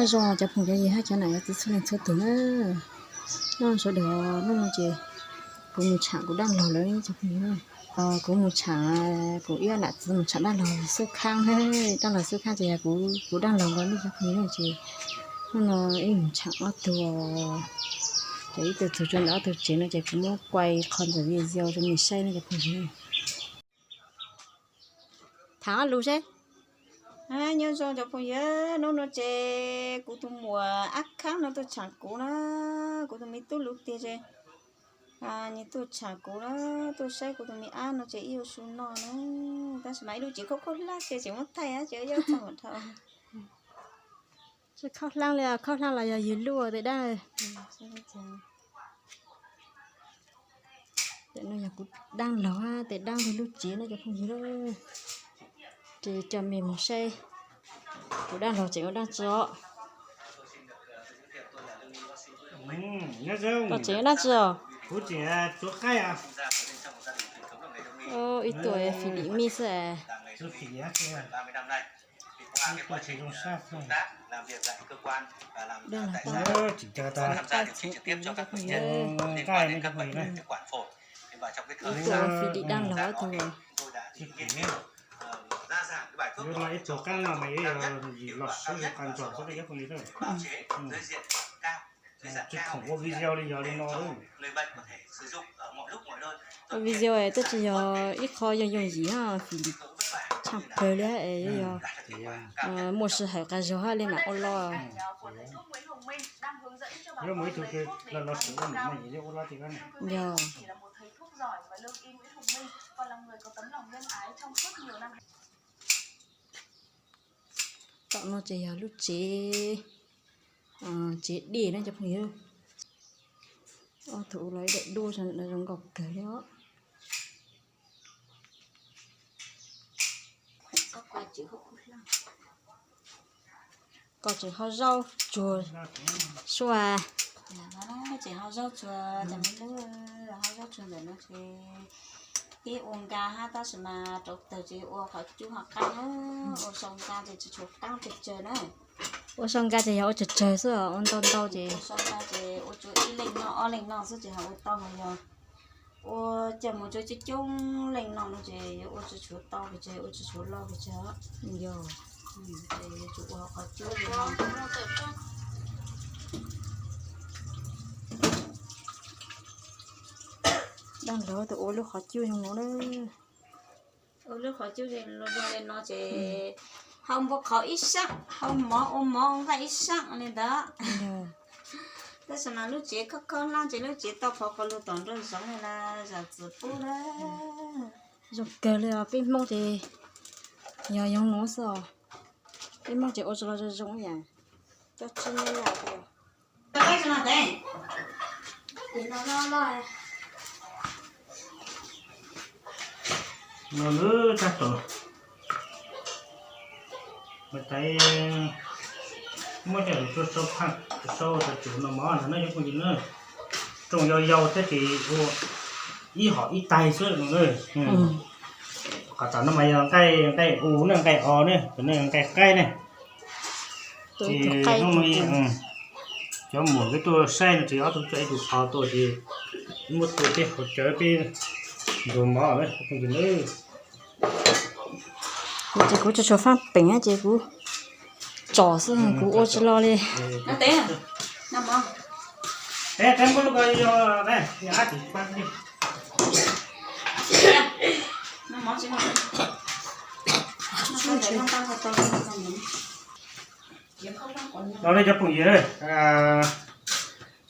Zoo cov phooj ywg hab cov nam txiv txhua leej txhua tug na, noj sawv daws, hnub no ces kuv mus tsham kuv dab laug lawm cov phooj ywg. Kuv mus tsham, kuv ib nam txiv mus tsham dab laug xub khaab, dab laug xub khaab ces yog kuv dab laug nkaus ne cov phooj ywg na. Ces hnub no wb mus tsham ob tug, ces ib tug txug rua ntawm ob tug tsev no ces kuv muab kuaj qhov ntawm video rua mej saib ne cov phooj ywg. Tham ob lus seb. Nyob zoo cov phooj ywg, hnub no ces kuv tus muam ab khaab no tuaj tsham kuv na, kuv tus me tub lub tiag ces nws tuaj tsham kuv na, tuaj saib kuv tus me ab no ces ib ua su noj na. Tab sis mas ib lub tsev khaub khaub hlab ces tseem muab thaij ces yog txog dhau. Tsis khaub hlab li, khaub hlab los yog yug luj tes dab. Tes no yog kuv dab laug hab tes dab laug lub tsev no cov phooj ywg. Ces coj mej mus saib kuv dab laug tseem ua dab tsi os. Koj tseem ua dab tsi os? Ib tug fim dim mij xwb. Ib tug fim dim dab laug tus. Ib tug qaab no mas yuav los sib zog qas ntsos xwb cov phooj ywg. Tsis khoom ua video li yog li no. Ua video twb tsis yog ib qho yooj yooj yim, fim dim tshaaj plawg li, yog muaj sij hawm qas zog hab li mam ua los. Yuav mus ib tug los los sim ua mam ua los tiag. Yog. Tom no ces yog lub tsev, tsev dej na cov phooj ywg. Ob tug ua los ib daim duab zoo nkauj kawg li os. Koj tseem hau zaub tsuag sua. Tseem hau zaub tsuag, hau zaub tsuag ntawm no ces peb ua nka hab tab sis mas rau tawg ces ua qhov cub ho qaab na. Ua sau nka ces tsis tshuav qaab pes tsawg na. Ua sau nka ces yog ua tsawg tsawg xwb, ua ntau ntau ces ua sau nka ces ua tsuav ib leej noj ob leej noj xwb ces ho ua tau, ho yog ua coj mus rau coob coob leej noj no ces yuav ua tsis tshuav tau pes tsawg, ua tsis tshuav loj pes tsawg. Yog. Ces yuav tsum ua qhov cub li no. Dab laug tus ua lub qhov cub zoo no na. Ua lub qhov cub zoo li no ces hau npua qhauv ib saab, hau mov ua mov ua nqaij ib saab li ntawd. Tab sis mas lub tsev khaub khaub hlab ces lub tsev tau qhov qhov lug tom nraum zoov li na, zam txim pub na. Zoo kawg li os, peb Hmoob ces yog zoo nuav xwb os. Peb Hmoob ces ua tsis los zoo zoo yam, coj tsis nyob yam. No lub tag tom, mas tais muab coj lug rua sau phaaj, sau tas tsum no mov ntag na cov phooj ywg na. Tsoom yau yau thiab ces ua ib hom ib taig xwb no. Qhov tom no mas yog nqaij, nqaij u ne, nqaij o ne, cov no nqaij qaib ne. Ces hnub no cov muam peb tuaj saib no ces ob tug coj ib tug qhov tuaj ces muab tua peb qhov cawv peb ntuas mov na cov phooj ywg na. Kuv ces kuv tsis tshua faaj peem ces kuv tsom xwb, kuv ua tsis los li. Los nej cov phooj ywg,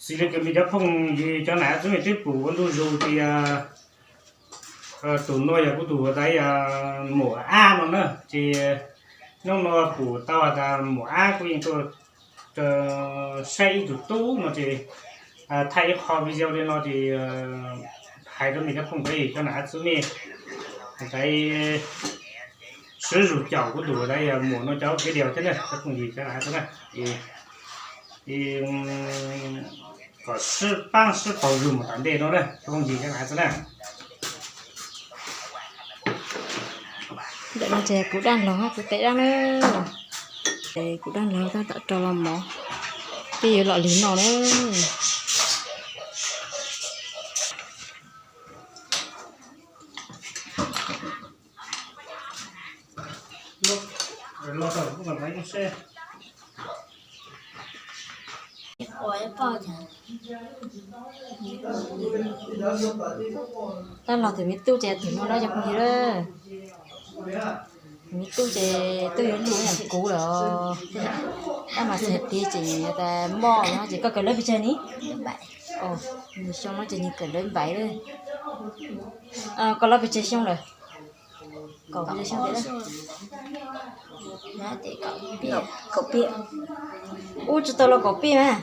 xws li kws mej cov phooj ywg cov nam txiv mej twb pum ua ntu zus tias tus no yog kuv tus tas muam ab no na, ces hnub no pum tau has tas muam ab kuj yeej tuaj saib ib tug tub no ces thaij ib qho video li no ces hais rau mej cov phooj ywg cov nam txiv mej tas sib zug caum kuv tus tas muam no cov video thiab na cov phooj ywg cov nam txiv na. Kom sib paab sib paug zug mus tom ntej no na cov phooj ywg cov nam txiv na. Ntawm no ces kuv dab laug hab kuv tes dab na. Kuv dab laug tab tom rau los mov, peb yuav los lig no na. Tab los tus me tub ces tus no lawm cov phooj ywg. Tus me tub ces twb yuav luj ib yam kuv lawm. Tab mas xws tias ces nyias tas moj no ces koj kawm lawv pes tsawg ni? Nws xyoo no ces nws kawm lawv npaim lawm. Koj lawv pes tsawg xyoo lawm? Kaum pes tsawg xyoo tiag? Ub, tsis tau los kaum peb mas.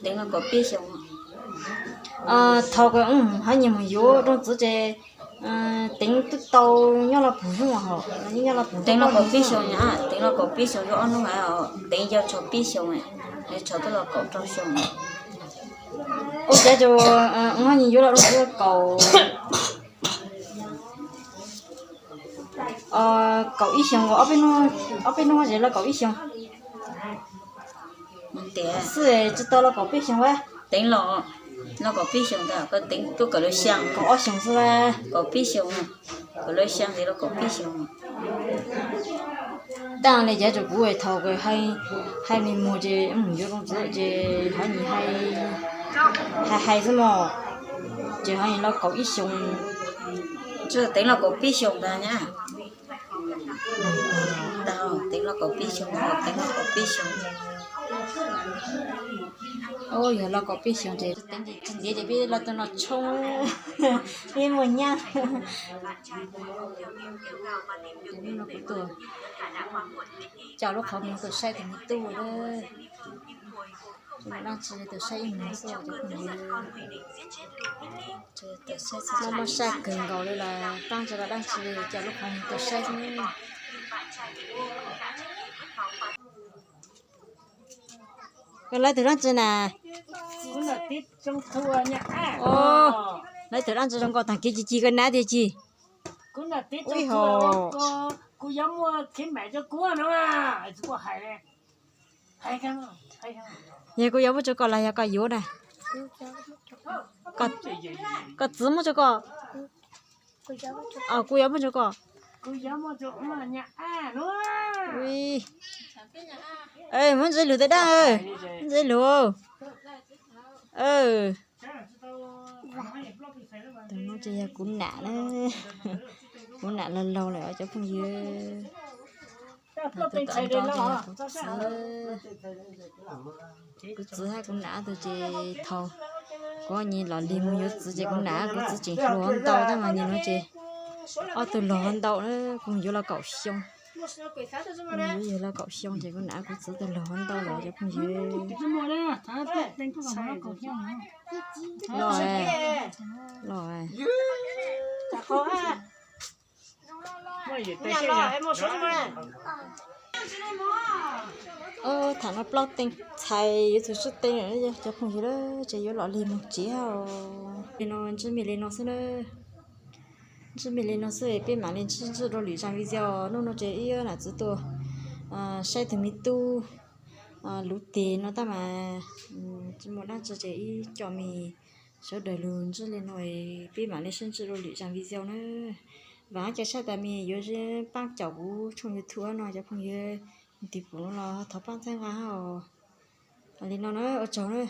Teev los kaum peb xyoo. Thaum kawg hab nyias mus yuav rooj txiv ces Teev twb tau nyob los puv hnub hos, nyob los puv, Teev los kaum peb xyoo, Teev los kaum peb xyoo yuav ob hnub hais os, Teev yau tshuav peb xyoo, yau tshuav twb los kaum rau xyoo. Ua cas tus hab nyias yuav los rooj txiv kaum, kaum ib xyoos, ob peb hnub es los kaum ib xyoos. Xwb tsis tau los kaum peb xyoos a. Teev los, los kaum peb xyoos ntag, Teev tuaj kawm lawv xyaa, kaum ob xyoos xwb a. Kaum peb xyoos, kawm lawv xyaa tes los kaum peb xyoos. Tab li cas tus kuv thaum hais me mus ces yuav rooj txiv ces hab nyias hais hais xwb mog, ces hab nyias los kaum ib xyoos. Teev los kaum peb xyoos ntag nyab. Teev los kaum peb xyoos, Teev los kaum peb xyoos. Yog los kaum peb xyoos ces Teev tsis ntiav ces peb los tus no tshoob, peb mus nyab. Kuv tus, coj lub qhov muag tuaj saib tus me tub lawm. Dab tsi tuaj saib ib mus xwb cov phooj ywg. Muaj muaj saj kawg nkaus li los tab tsi los dab tsi coj lub qhov muag tuaj saib xwb. Koj lawv tus dab tsi na? Lawv tus dab tsi zoo nkauj tag kev ci ci koj nab tiag ci. Ui ho. Yog kuv yuav muab rau koj los yog koj yuav na? Koj txiv muab rau koj. Kuv yuav muab rau koj. Muab ntxiv lug tas dab, ntxiv lug. Tus no ces yog kuv nam na, kuv nam laug laug lawm cov phooj ywg. Kuv txiv, kuv txiv hab kuv nam tus ces thaum kuv nyias los lig mus yuav txiv ces kuv nam kuv txiv tseem hluas ntau tab mas nim no ces ob tug laug ntau na, kuv yuav los kaum xyoo. Yuav los kaum xyoo ces kuv nam kuv txiv tus laug ntau lawm cov phooj ywg. Los, los. Tham no plaub teeg txhais yuav txug tsib teeg lawm cov phooj ywg, ces yuav los lig moog tsev os. Li no ntsib mej li no xwb na. Ntsib mej li no xwb, peb mam li ntsib ntsib dua lwm zaj video. Hnub no ces ib nam txiv tuaj saib tug me tub luv teg no tab mas tsis muaj dab tsi ces ib co mej sawv daws lug ntsib li no, peb mam li sib ntsib dua lwm zaj video na. Vam cov saib tas mej yuav paab caum kuv tshooj YouTube no cov phooj ywg, tig pum no los thov paab txhawb nqa os. Li no na, ua tsaug na.